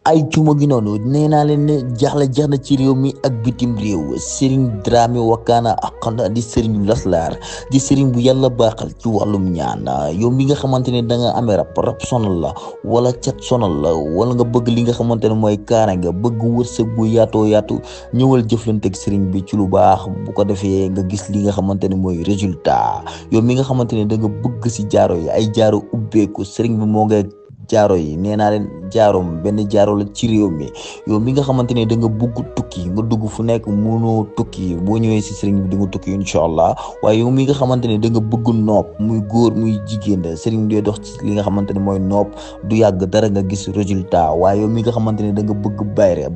ay cuma gi noonu nee naa leen ne jaaxle jeex na ci réew mi ak bitim réew Serigne Dramé Wakana Haqqan di Serigne Laslaar di Serigne bu yàlla baaxal ci wàllum ñaan yow mi nga xamante ne da nga amee rab sonal la wala cat sonal la wala nga bëgg li nga xamante ne mooy kaaraange bëgg wërsëg bu yaatoo yaatu ñëwal jëflanteeg Serigne bi ci lu baax bu ko defee nga gis li nga xamante ne mooy résultat yow mi nga xamante ne da nga bëgg si jaaro yi ay jaaro ubbeeku Serigne bi moo ngay jaaro yi nee naa leen jaaroom benn jaaro la ci réew mi yow mi nga xamante ne da nga bugg tukki nga dugg fu nekk mënoo tukki boo ñëwee si sëriñ bi di nga tukki incha allah waaye yow mi nga xamante ne da nga bëgg nopp muy góor muy jigéen da sëriñ bi dox ci li nga xamante ne mooy nopp du yàgg dara nga gis résultat waaye yow mi nga xamante ne da nga bëgg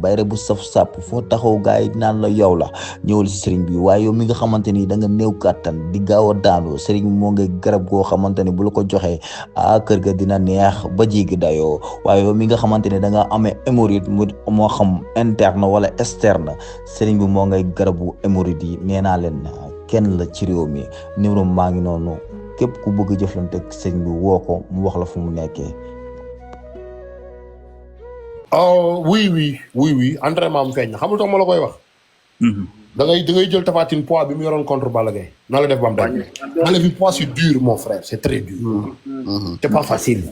bayre bu saf sàpp foo taxaw gars yi naan la yow la ñëwal si sëriñ bi waaye yow mi nga xamante ni da nga néew kàttan di gaaw a daanu sëriñ bi moo nga garab goo xamante ne bu la ko joxee kër ga dina neex ba jigi dayoo waaye yow mi nga xamante ne da nga amee hémorroïde moo xam interne wala externe sëriñ bi moo ngay garabu hémorroïde yi nee naa leen kenn la ci réew mi numéro maa ngi noonu képp ku bëgg jëflante ak sëriñ bi woo ko mu wax la fu mu nekkee. oh oui entraînement am feeñ na xamul tax ma la koy wax. da ngay jël Tapha Tine poids bi mu yoroon contre Balla Gaye na la def ba mu dañ. enlever bi poids c'est dur mon frère c'est très dur. c'est pas facile.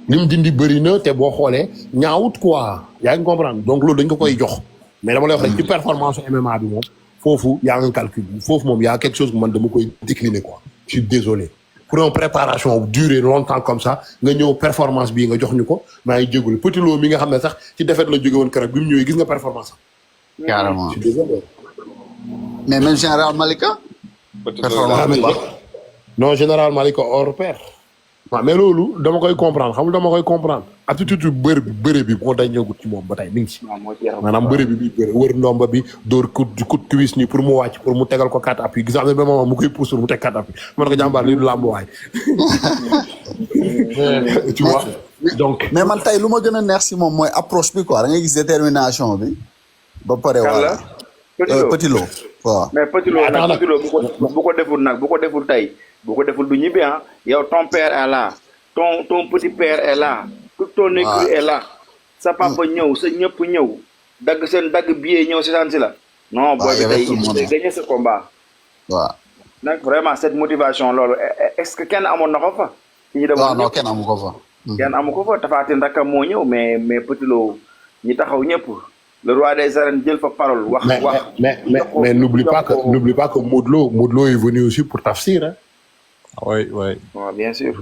li mu dindi bëri na te boo xoolee ñaawut quoi yaa ngi comprendre donc loolu dañ ko koy jox mais dama lay wax rek ci performance MMA bi moom foofu y a un calcul foofu moom y a quelque chose que man dama koy décliner quoi je suis désolé pour une préparation durer longtemps comme ça nga ñëw performance bii nga jox ñu ko maa ngi jégalu Petit Lo mi nga xam ne sax ci défaite la jóge woon keroog bi mu ñëwee gis nga performance am. carrément je suis désolé. mais même général Malika. performance non général Malika hors pair. waaw mais loolu dama koy comprendre xam nga dama koy comprendre attitude bëre bi moo dañ ñëwagut ci moom ba tey mi ngi ci. maanaam bëre bi bëre wër ndomba bi dóor coup cuisse nii pour mu wàcc pour mu tegal ko 4 appuis gis nga am na benn moment mu koy pousse mu teg 4 appuis ma ne ko jàmbaar lii du làmb waay. tu vois donc. mais man tey lu ma gën a neex si moom mooy approche bi quoi da ngay gis détermination bi. ba pare voilà Petit Lo waaw. mais Petit Lo nag Petit Lo bu ko deful nag bu ko deful tey. bu ko deful du ñibbi ah yow ton père est là ton petit père est là tout ton écurie est là sa papa ñëw sa ñëpp ñëw dagg billet ñëw si si la non booy bi tey gagné ce combat waaw nag vraiment cette motivation loolu est-ce que kenn amoon na ko fa ñi waaw non kenn amu ko fa kenn amu ko fa Tapha Tine rakam moo ñëw mais Petit Lo ñi taxaw ñëpp le roi des arènes jël fa parole wax mais n'oublie pas que Modou Lo est venu aussi pour Tafsir hein. Oui. Ouais, bien sûr.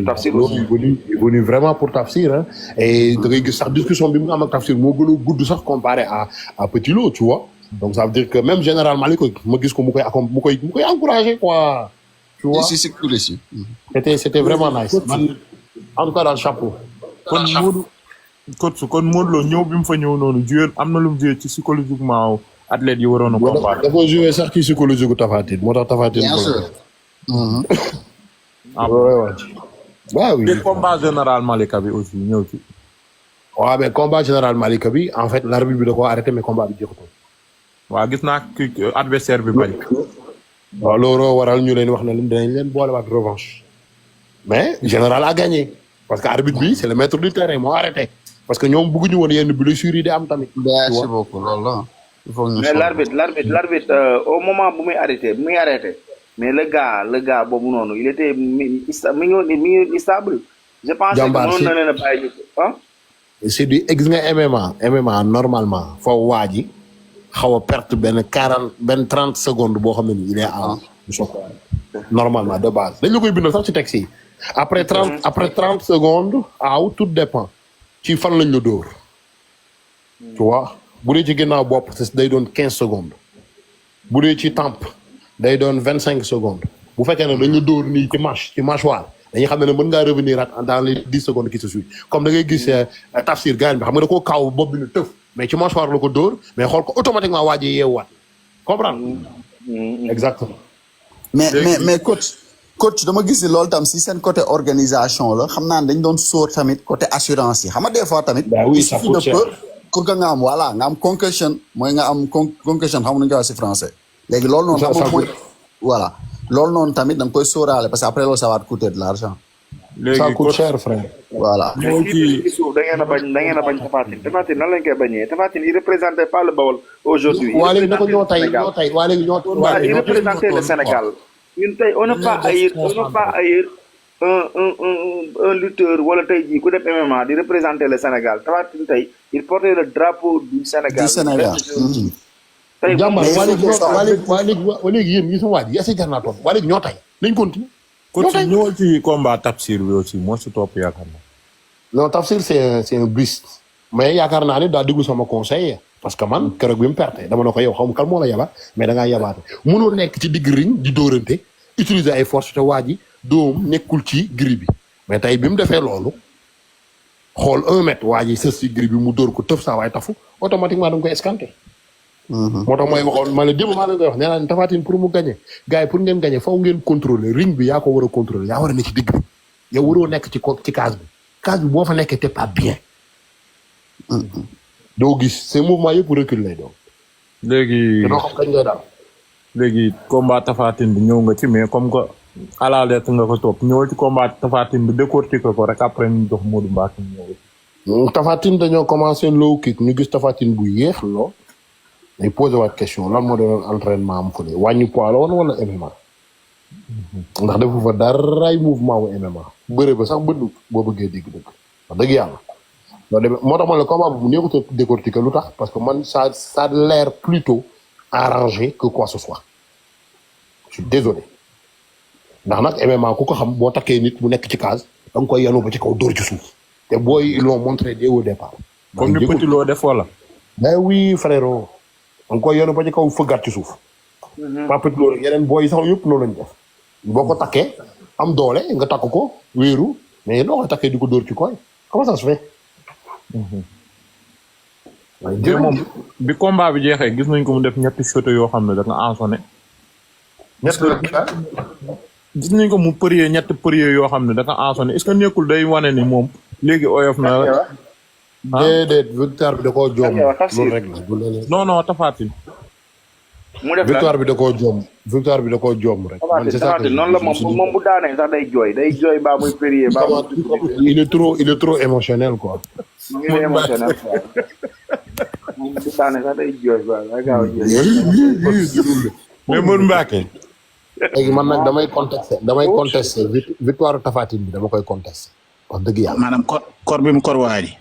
Tafsir aussi. Il est venu vraiment pour Tafsir. Hein. Et sa discussion avec Tafsir, c'est ça comparé à Petit Lo, tu vois. Donc ça veut dire que même Général Malik, je dis que je encouragé, quoi. Tu vois. C'est cool ici. C'était vraiment nice. En tout cas, dans le chapeau. Kon Modou Lo ñëw bi mu fa ñëw noonu joué am na lu mu joué ci psychologiquement athlète yi waroon a combattre. dafa joué sax ci psychologique Tapha Tine moo tax Tapha Tine. Bien sûr. waaw oui. combat général Malika bi aussi ñëw ci. waaw mais combat général Malika bi en fait l'arbitre bi da koo arrêté mais combat bi jeexutoon. waaw gis naa adversaire bi bañ. waaw looloo waral ñu leen wax ne dinañ leen boolewaat revanche. mais général a gagné parce que arbitre bi c'est le maître du terrain moo arrêté. parce que ñoom bëgguñu woon yenn blessures yi di am tamit. merci beaucoup loolu la. il faut ñu mais l'arbitre au moment bu muy arrêté mais le gars boobu noonu il était mi ngi stable. je pense que mënoon na leen a bàyyi ah. c'est du gis nga MMA normalement foo waa ji xaw a perte benn 30 secondes boo xam ne nii il est en normalement de base dañ la koy bindal sax ci texte yi. après 30 secondes tout dépend ci fan lañ la dóor. tu vois bu dee ci ginnaaw bopp day doon 15 secondes bu dee ci temp day doon 25 secondes bu fekkee ne dañu dóor nii ci mâchoire dañuy xam ne mën ngaa revenir dans les 10 secondes qui se suivent comme da ngay gis Tafsir gaañ bi xam nga da koo kaaw bopp bi ne tëf mais ci mâchoire la ko dóor mais xool ko automatiquement waa ji yeewaat comprendre. exactement. mais coach dama gis ni loolu tam si seen côté organisation la xam naa ne dañ doon sóor tamit côté assurance yi xam nga des fois tamit. oui ça coûte cher pour que nga am concussion mooy nga am concussion xam nga nu ñu koy wax si français. léegi loolu noonu. voilà loolu noonu tamit da nga koy sóoraale parce que après loolu ça va te coûter de l'argent. ça coûte cher frère. voilà. mais ci suuf da ngeen a bañ Tapha Tine nan lañ koy bañee Tapha Tine il représentait pas le Baol aujourd'hui. waa léegi na ko ñoo tay waa léegi ñoo il représentait le Sénégal. ñun tey on ne pas haïr un lutteur wala tey jii ku def MMA di représenter le Sénégal Tapha Tine tey il portait le drapeau du Sénégal. tey jàmbaar waa léegi yéen ñi sama waa ji est-ce que jar naa toog waa léegi ñoo tay nañ continue. coach ñëwal ci combat Tafsir bi aussi moo si topp yaakaar naa. non Tafsir c'est un beast mais yaakaar naa ne daa déglu sama conseil parce que man keroog bi mu perte dama ne ko yow xaw ma kan moo la yaba mais da ngaa yabaate mënoo nekk ci digg ring di dóorante utiliser ay force te waa ji doom nekkul ci gris bi mais tey bi mu defee loolu xool 1 mètre waa ji sës ci gris bi mu dóor ko tëf saa waay tafu automatiquement da nga koy escanté. moo tax mooy waxoon ma ne démb maa leen koy wax nee naa Tapha Tine pour mu gagné gars yi pour ngeen gagné faw ngeen contrôler ring bi yaa ko war a contrôler yaa war a nekk ci digg bi yow waroo nekk ci case bi boo fa nekkee te pas bien. doo gis ces mouvements yëpp recul lay doon. léegi doo xam kañ ngay daal. léegi combat Tapha Tine bi ñëw nga ci mais comme que à la lettre nga ko topp ñëwal ci combat Tapha Tine bi décortiquer ko rek après ñu jox Modou Mbacké ñëw. Tapha Tine dañoo commencé low kick ñu gis Tapha Tine bu yéex loo. day posé waat question lan moo doon entraînement am fële wàññi poids la woon wala MMA. ndax defu fa daraay mouvement wu MMA. bëre ba sax bëndu boo bëggee dégg-dëgg wax dëgg yàlla. loolu demee moo tax man la combat bu neexut a décortiquer lu tax parce que man ça a l'air plutôt arrangé que quoi ce soit. je suis désolé ndax nag MMA ku ko xam boo takkee nit mu nekk ci case da nga koy yanu ba ci kaw dóor ci suuf te booy ils l'ont montré dès au départ. comme ni Petit Lo def wala. mais oui frérot. da nga koy yónnu ba ci kaw fëggaat ci suuf. Papa Lo yeneen booy yi sax yëpp loolu lañ def. boo ko takkee am doole nga takk ko wéeru mais doo ko takkee di ko dóor ci koy comment ça se fait. waaye moom bi combat bi jeexee gis nañ ko mu def ñetti photo yoo xam ne da nga ensonné. gis nañ ko mu prier ñetti prier yoo xam ne da nga ensonné est-ce que nekkul day wane ni moom léegi oyof na. déedéet victoire bi da koo joom loolu rek la non Tapha Tine mu def victoire bi da koo joom rek. Tapha Tine noonu la moom bu daanee sax day jooy baa muy prier baa muy. il est trop émotionnel quoi. mu ngi émotionnel quoi. moom bu daanee sax day jooy baa day gaaw a jooy. mais Modou Mbacké. léegi man nag damay contester victoire Tapha Tine bi dama koy contester wax dëgg yàlla. maanaam kor bi mu kor waa ji.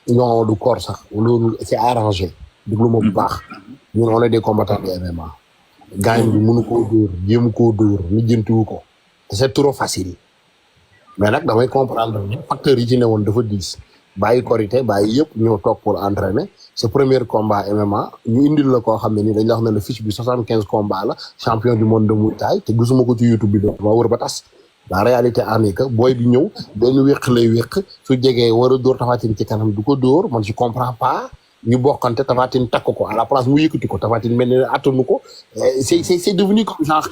non du corps sax loolu c'est arrangé déglu ma bu baax ñun on est des combattants de MMA gaañ bi mënu koo dóor jéemu koo dóor lijjantiwu ko te c'est trop facile mais nag damay comprendre facteurs yi ci newoon dafa diis bàyyi korité bàyyi yëpp ñoo toog pour entraîner ce premier combat MMA ñu indil la koo xam ne ni dañ la wax ne la fiche bi 75 combat la champion du monde de Muay Thai te gisuma ko ci YouTube bi dama wër ba tas la réalité en est que booy bi ñëw benn wéq lay wéq su jegee war a dóor Tapha Tine ci kanam du ko dóor man je comprends pas ñu bokkante Tapha Tine takk ko à la place mu yëkkati ko Tapha Tine mel ne attanu ko c'est devenu comme genre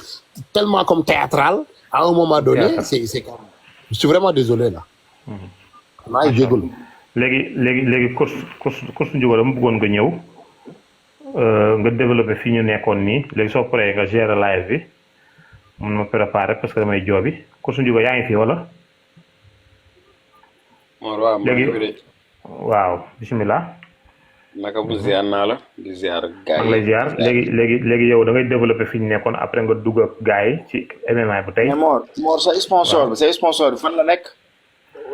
tellement comme théâtral à un moment donné c'est je suis vraiment désolé là maa ngi jégalu léegi course Ndiouga dama bëggoon nga ñëw nga développé fii ñu nekkoon nii léegi soo paree nga gérer live bi mun ma préparer parce que damay joobi course Ndiouga yaa ngi fii wala. léegi waaw bisimilah. naka bu ziar naa la di ziar gars yi. lay ziar léegi yow da ngay développé fi ñu nekkoon après nga dugg ak gars yi ci MMA bu tey. mais Mor sa sponsor bi fan la nekk.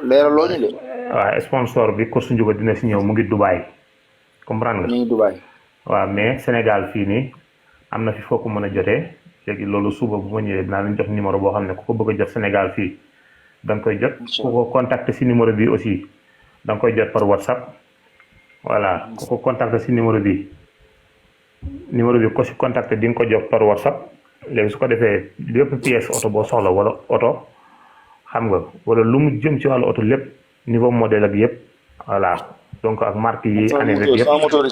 leeraloo ñu de. waaw sponsor bi course Ndiouga dina si ñëw mu ngi Dubaï comprendre nga. ñu ngi Dubaï. waaw mais Sénégal fii nii am na fi foo ko mën a jotee léegi loolu suba bu ma ñëwee dinaa leen jox numéro boo xam ne ku ko bëgg a jot Sénégal fii da nga koy jot. ku ko contacter si numéro bi aussi da nga koy jot par WhatsApp. voilà ku ko contacter si numéro bi ko si contacter di nga ko jox par WhatsApp léegi su ko defee lépp pièce oto boo soxla wala oto xam nga wala lu mu jëm ci wàllu oto lépp niveau modèle ak yëpp voilà donc ak marque yi. année rek yëpp sama moteur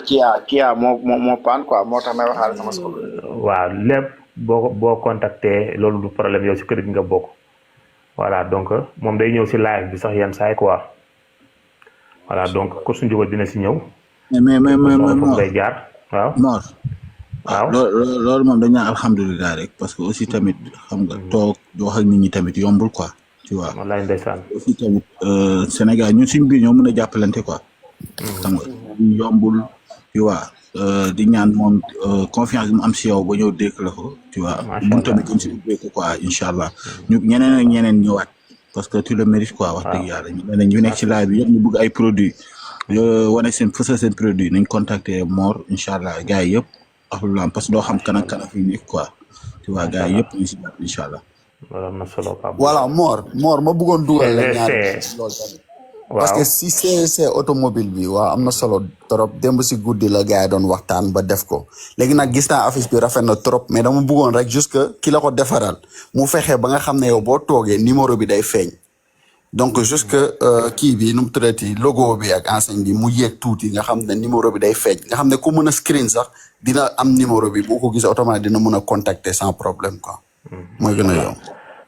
Kia moo paan quoi moo tax may waxaale sama soxla. waaw lépp boo contacter loolu du problème yow si kër gi nga bokk voilà donc moom day ñëw si live bi sax yenn saay quoi. voilà donc course Ndiouga dina si ñëw. mais Mor day jaar waaw. Mor. waaw loolu moom dañ naan alhamdulilah rek parce que aussi tamit xam nga toog di wax ak nit ñi tamit yombul quoi tu vois. wallaay ndeysaan. aussi tamit Sénégal ñun suñu biir ñoo mën a jàppalante quoi. xam nga yombul tu vois. di ñaan moom confiance bi mu am si yow ba ñëw dékk la ko tu vois. ñun tamit ñu si ubbeeku quoi incha allah. ñu ñeneen ak ñeneen ñëwaat parce que tu le mérites quoi wax dëgg yàlla ñu nekk ci live bi yëpp ñu bëgg ay produits wane seen fësal seen produit nañ contacter Mor incha allah gars yi yëpp alhamdulilah parce que doo xam kan ak kan fi nekk quoi tu vois gars yi yëpp ñu si jàpp incha allah. am na solo Pape. voilà Mor ma bëggoon dugal la ñaar loolu tamit. parce que si c'est automobile bi waaw am na solo trop démb si guddi la gars yi doon waxtaan ba def ko léegi nag gis naa affiche bi rafet na trop mais dama bëggoon rek jusque ki la ko defaral mu fexe ba nga xam ne yow boo toogee numéro bi day feeñ donc jusque kii bi nu mu tuddati logo bi ak enseigne bi mu yéeg tuuti nga xam ne numéro bi day feeñ nga xam ne ku mën a screen sax dina am numéro bi boo ko gisee automatiquement dina mën a contacter sans problème quoi mooy gën a yomb.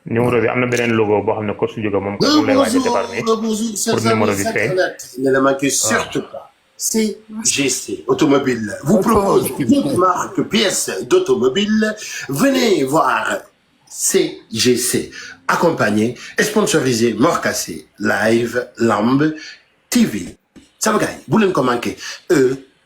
numéro bi am na beneen logo boo xam ne coach Dioga moom moom lay waaj a defar nii pour numéro bi feeñ. Ne le manquez surtout pas. CGC Automobile vous propose une marque pièces d'automobile. Venez voir CGC accompagné et sponsorisé Mor Kassé Live Lamb TV. sama gars yi bu leen ko manqué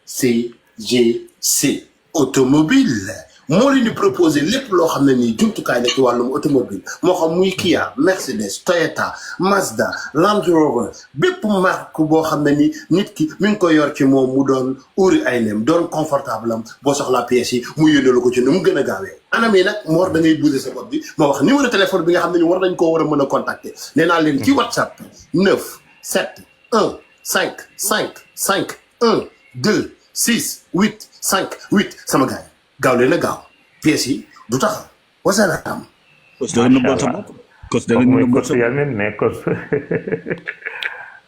CGC Automobile. moo leen di proposé lépp loo xam ne nii jumtukaay la ci wàllum automobile moo xam muy Kia Mercedes Toyota Mazda Land Rover bépp marque boo xam ne ni nit ki mi ngi ko yor ci moom mu doon uri ay nem doon confortable am boo soxlaa pièces yi mu yónnee ko ci nu mu gën a gaawee anam yi nag Mor da ngay bouger sa bopp bi ma wax numéro téléphone bi nga xam ne ni war nañ koo war a mën a contacter nee naa leen ci WhatsApp 9 7 1 5 5 5 1 2 6 8 5 8 sama gars yi gaaw leen a gaaw pièces yi du tax wasalaam. macha allah cos da nga nëbboon sa bopp mais cos.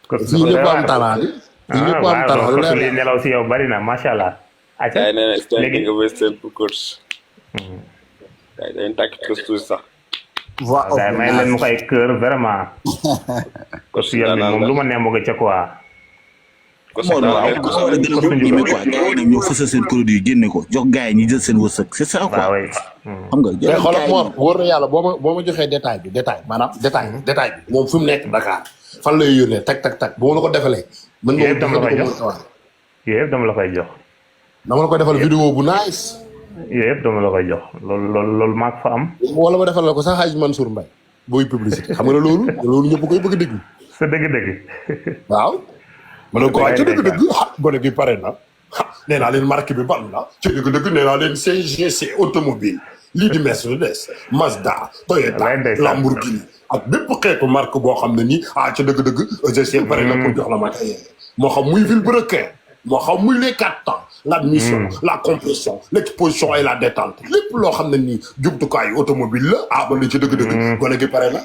cos fii ñëpp am talent di. fii ñëpp am talent cos li nelaw si yow bari na macha allah. gars yi nee na standing ovation pour coach. gars yi dañuy tàkk cos tuuti sax. voix off may leen mu koy kër vraiment. cos yàlla bi moom lu ma nee bëgg ca quoi. Mor waaw ko war a gën a ñeme quoi gars yi nag ñoo fësal seen produit génne ko jox gars yi ñi jël seen wërsëg c'est ça quoi. xam nga mais xoolal Mor wóor na yàlla boo ma joxee détail bi maanaam détail bi moom fi mu nekk Dakar fan lay yónnee tak boo la ko defalee. mën nga yëpp dama la koy jox yëpp dama la koy jox. dama la koy defal vidéo bu nice. yëpp dama la koy jox loolu maa ko fa am. wala ma defal la ko sax Hadj Mansour Mbaye booy publicité xam nga loolu ñëpp koy bëgg a déglu. sa dëgg-dëgg. waaw. ma ne ko waaye ca dëgg-dëgg gone gi pare na nee naa leen marque bi ban la ca dëgg-dëgg nee naa leen CGC automobile lii di Mercedes Mazda Toyota Lamborghini ak bépp xeetu marque boo xam ne nii ca dëgg-dëgg EGC pare na pour jox la matériel moo xam muy Vilebrequin moo xam muy les 4 temps l'admission la compression l'exposition et la détente lépp loo xam ne nii jumtukaayu automobile la ba li ci dëgg-dëgg gone gi pare na